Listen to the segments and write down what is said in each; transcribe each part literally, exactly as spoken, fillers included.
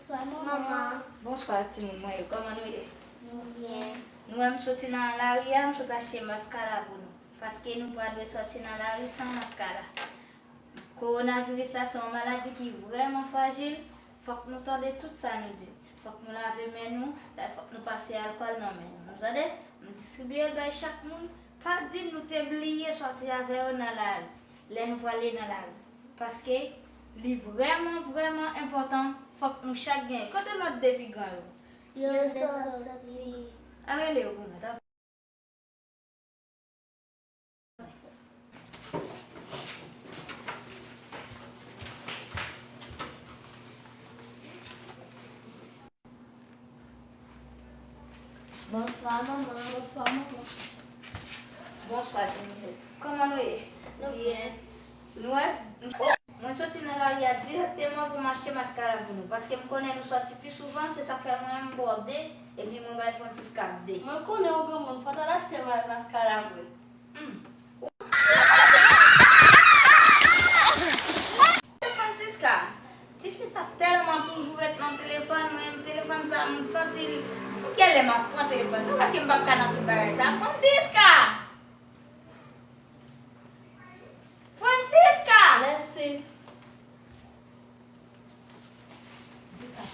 Bonswa, manman. Bonswa, timoun mwen yo. Kòman nou ye? Nou byen. Nou wè m soti nan lari a, m sot achte maskara pou nou. Paske nou pa dwe soti nan lari san maskara. Kowonaviris la se yon maladi ki vrèman frajil. Fòk nou tande tout sa nou di. Fòk nou lave men nou, fòk nou pase alkòl nan men nou. Nou tande? M distribiye l bay chak moun. Pa di m nou te bliye soti avè yo nan lari, lè nou prale nan lari. Paske li vrèman, vrèman enpòtan, fòk nou chak genyen. Kote lòt de pi gran yo? Yo soti. Al rele yo pou mwen, tanpri. Bonswa, manman. Bonswa, manman. Bonswa, timoun yo. Kòman nou ye? Nou byen. Nou wè, mwen soti nan lari a dirèkteman pou m achte maskara pou nou, paske m konnen nou soti pi souvan, se sa k fè mwen menm m ba w de, epi mwen bay Francisca de. Mwen konnen ou granmoun, fò w t al achte ma-, maskara vre. Hmm. Francisca, tifi sa tèlman toujou ret nan telefòn, mwen menm telefòn sa, m santi l, gen lè m ap pran telefòn sa, paske m p ap ka nan tout bagay sa. Francisca! Francisca! Lèse.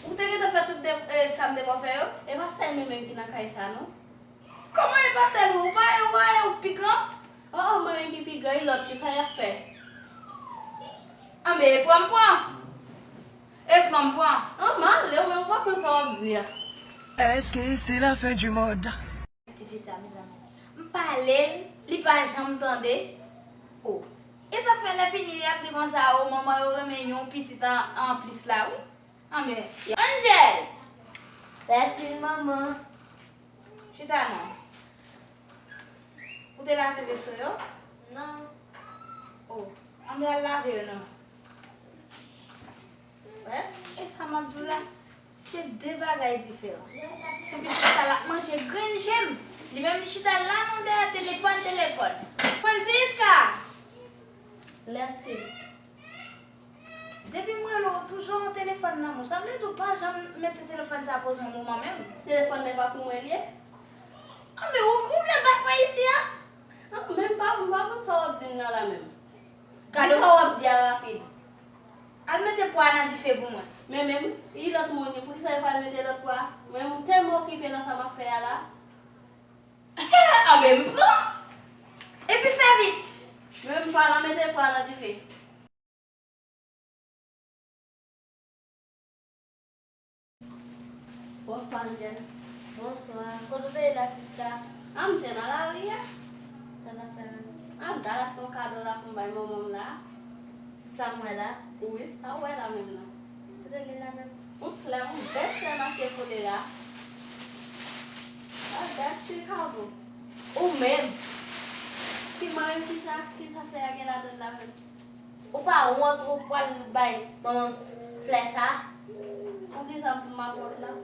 Ou te gentan fè tout de, eh, sa m te ba w fè yo? E pa sèl mwen menm ki nan kay sa, non. Kòman e pa sèl ou? Ou pa wè, ou pa wè ou pi gran? Oh, oh, mwen menm ki pi gran, e lòt yo, sa y ap fè? Anben, e pran m pran. E pran m pran. An, m ale, ou menm ou pa konn sa w ap di a. Èske se la fen di mond? Tifi sa, mezanmi. M pale l, li pa janm tande. Oh. E sa k fè lè fini, li ap di konsa, oh, manman yo renmen yon pitit an, anplis la, wi. Anben, Angel! Lèse, manman. Chita non. Ou te lave veso yo? Non. Oh, ann al lave yo non. Wè, e sa m ap di w la, se de bagay diferan. Ti pitit sa l ap manje grenn je m. Li menm li chita la non dèyè telefòn, telefòn. Francisca! Lèse. Depi m rele w, toujou yon telefòn nan men w. Sa vle di w pa janm mete telefòn sa poze yon moman menm? Telefòn nan pa pou mwen l ye? Anben, ou, ou vle bat mwen isi a? An, men m pa, m pa konn sa w ap di m nan la menm. Gade. Di sa w ap di a rapid. Al mete pwa nan dife pou mwen. Men menm, e lòt moun yo, poukisa yo pa al mete lòt pwa? Mwen menm, m tèlman okipe nan sa m ap fè a la. Anben, m pran. Epi fè vit. Men m pa nan mete pwa nan dife. Bonswa, Angel. Bonswa. Kote w te ye la, sista? A, m te nan lari a. Sa w t ap fè menm? A, m t al achte yon kado la pou m bay manman m la. Sa m wè la? Wi, sa w wè la menm nan. Kote l ye la menm? Yon flè, yon bèl flè make koulè a. A, dat Chicago. Ou menm? Ki mwen menm, kisa, kisa flè a gen ladan l la menm? Ou pa wont ou pral bay manman m flè sa? Poukisa pou m ap wont la?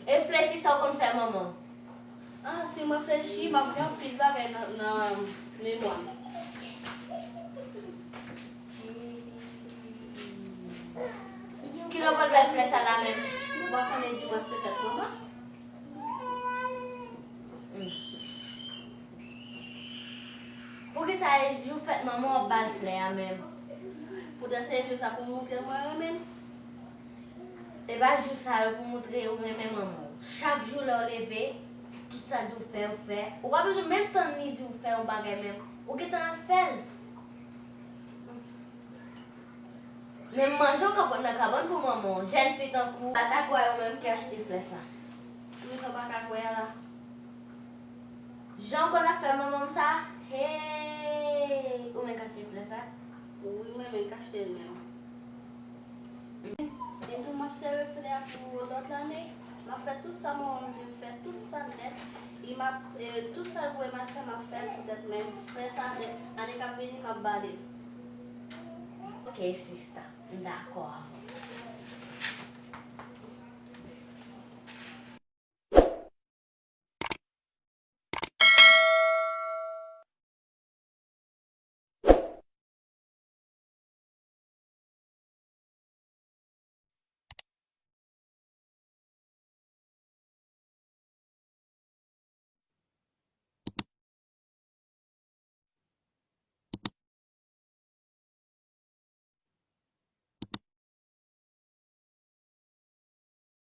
Reflechi sa w konn fè manman w. Ah, si m reflechi, m ap gen anpil bagay nan, nan memwa m. Kilè w pral bay flè sa la menm? Ou pa konnen dimanch se fèt manman? Hmm. Poukisa e jou fèt manman w ap ba l flè a menm? Poutèt se jou sa pou moutre mwen renmen l. E pa jou sa yo pou moutre ou renmen manman w. Chak jou lè w leve, tout sa l di w fè, ou fè. Ou pa bezwen menm tann li di w fè yon bagay menm. Ou gentan al fè l. Menm manje w ka pran nan kabann pou manman w. Jèn fi tankou w, pa ta kwè yo menm ki achte flè sa. Poukisa w pa ka kwè a la? Jan w konn ap fè manman m sa, hey! Ou menm k achte flè sa? Wi, mwen menm k achte l menm. Epi m ap sere flè a pou lòt lane. M ap fè tout sa manman m di m fè, tout sa nèt. E m ap, e, tout sa l voye m al fè, m ap fè l poutèt mwen. Flè sa, ane k ap vini, m ap bale l. Ok, sista, m dakò avè w.